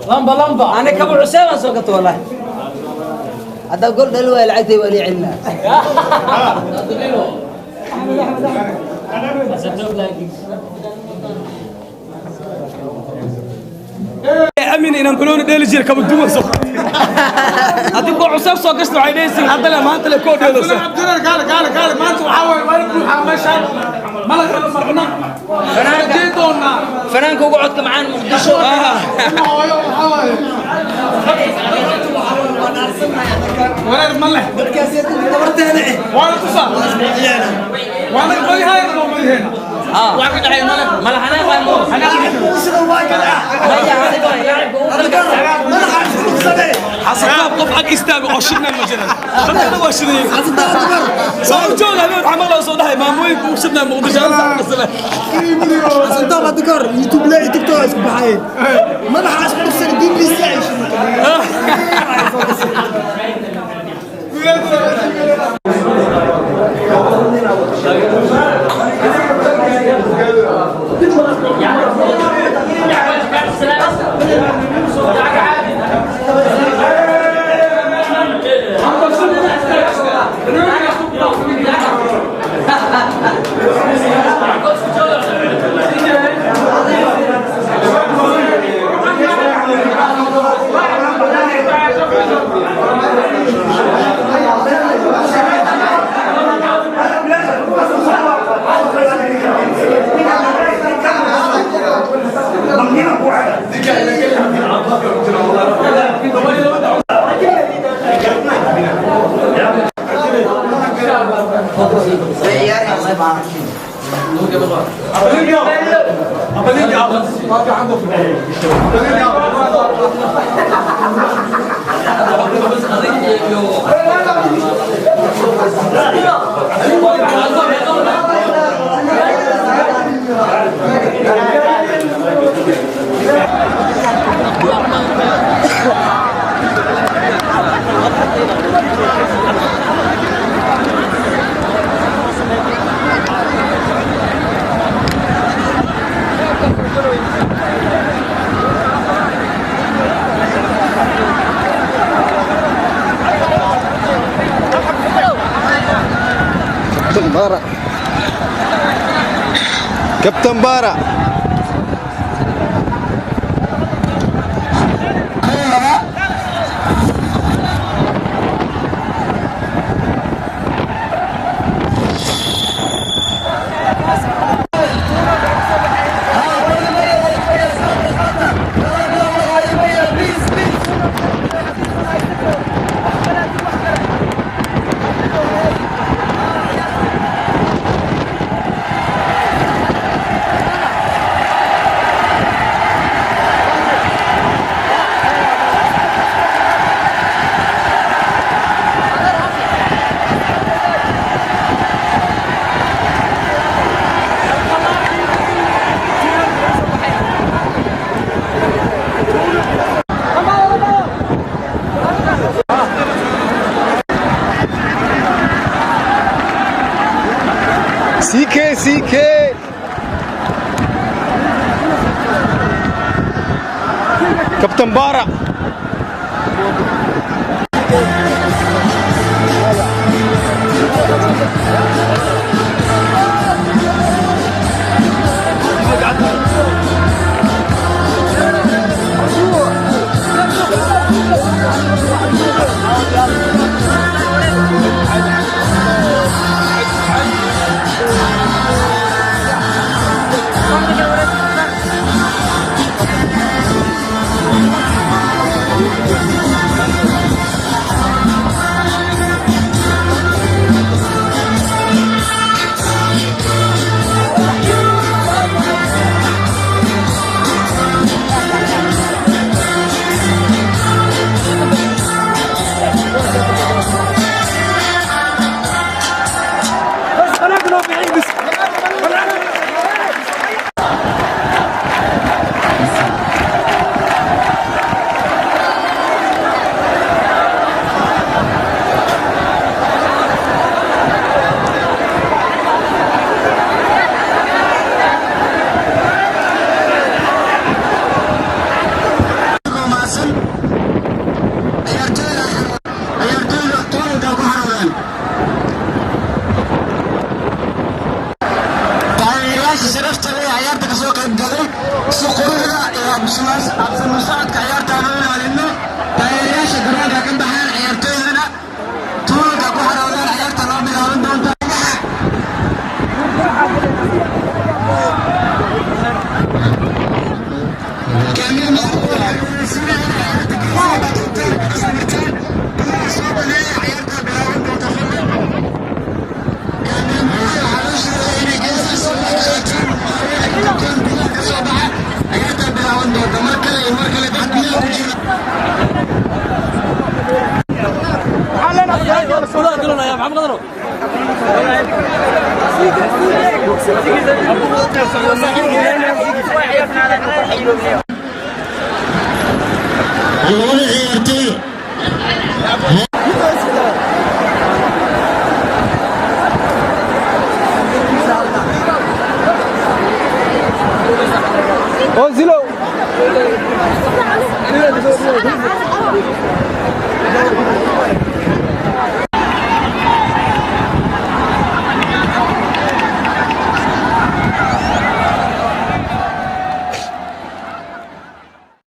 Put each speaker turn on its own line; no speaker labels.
لمبة لمبة أنا كبر عسيبة سوقت والله
هذا قول دلوقتي لعبتي ولي علمه.
أمين إن بلون ديل جير كم دوما سو. هذا كو عسيب سوقت وعيني سين هذا لا ما أنت لكو ديل سو.
عبد الله قال قال قال ما أنتم عاوي ما نقول حماشة ما لك مرحنا.
فنان كو قعدت معان مقدشو.
ولا ملح ولا تصل ولا قولي هاي ولا قولي هنا واحد عين ملح
ملح انا
حصلنا قف حق استاغ oo shidna ma jiran dadka waa shiday soo jooga habeen camal oo soo dhahay maamooyinku u shidna Muqdisho
حسن طبعا ذكر يوتيوب لا تيك توك اسكو بحاين مدح اسكو سنه دين لي
كابتن بارا CK. Kabtan Baara.
Taageerayaasha sharafta leh ee ciyaarta ka soo qayb galay, si quruxda iyo habsami socodka ciyaarta aan u ilaalino, taageerayaasha garoonka ka baxaan, ciyaartoydana tuulka ku xaroodaan. Ciyaarta loo bilaaban doonta.
Gudaha galanaya Maxamed Qadaro.
Labada ciyaartoy.
Ozilo.